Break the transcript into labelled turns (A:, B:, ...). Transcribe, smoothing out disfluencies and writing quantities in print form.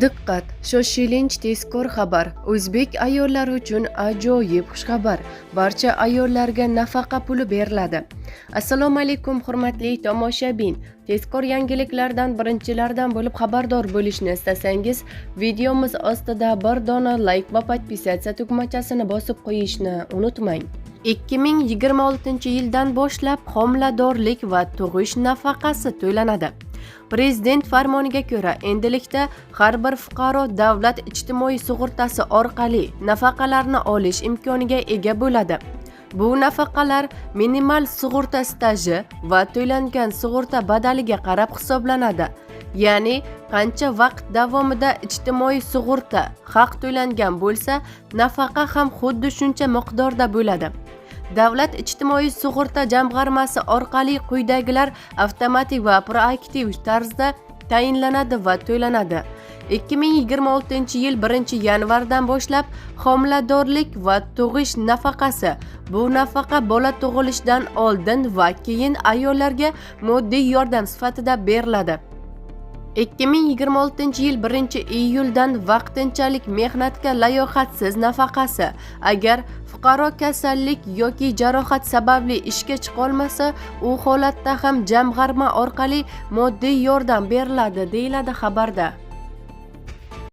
A: Diqqat! Shoshilinch tezkor xabar. O'zbek ayollari uchun ajoyib xushxabar. Barcha ayollarga nafaqa puli beriladi. Assalomu alaykum, hurmatli tomoshabin. Tezkor yangiliklardan birinchilardan bo'lib xabardor bo'lishni istasangiz, videomiz ostida bir dona like va подписаться tugmachasini bosib qo'yishni unutmang. 2026-yildan boshlab homiladorlik va tug'ish nafaqasi to'lanadi. Prezident farmoniga ko'ra, endilikda har bir fuqaro davlat ijtimoiy sug'urtasi orqali nafaqalarni olish imkoniga ega bo'ladi. Bu nafaqalar minimal sug'urta staji va to'langan sug'urta badaliga qarab hisoblanadi. Ya'ni qancha vaqt davomida ijtimoiy sug'urta haq to'langan bo'lsa, nafaqa ham xuddi shuncha miqdorda bo'ladi. Davlat ijtimoiy sug'urta jamg'armasi orqali quyidagilar avtomatik va proaktiv tarzda tayinlanadi va to'lanadi. 2026-yil 1-yanvardan boshlab homiladorlik va tug'ish nafaqasi. Bu nafaqa bola tug'ilishidan oldin va keyin ayollarga moddiy yordam sifatida beriladi. 2026-yil 1-iyuldan vaqtinchalik mehnatga layoqatsiz nafaqasi. Agar fuqaro kasallik yoki jarohat sababli ishga chiqolmasa, u holatda ham jamg'arma orqali moddiy yordam beriladi, deyiladi xabarda.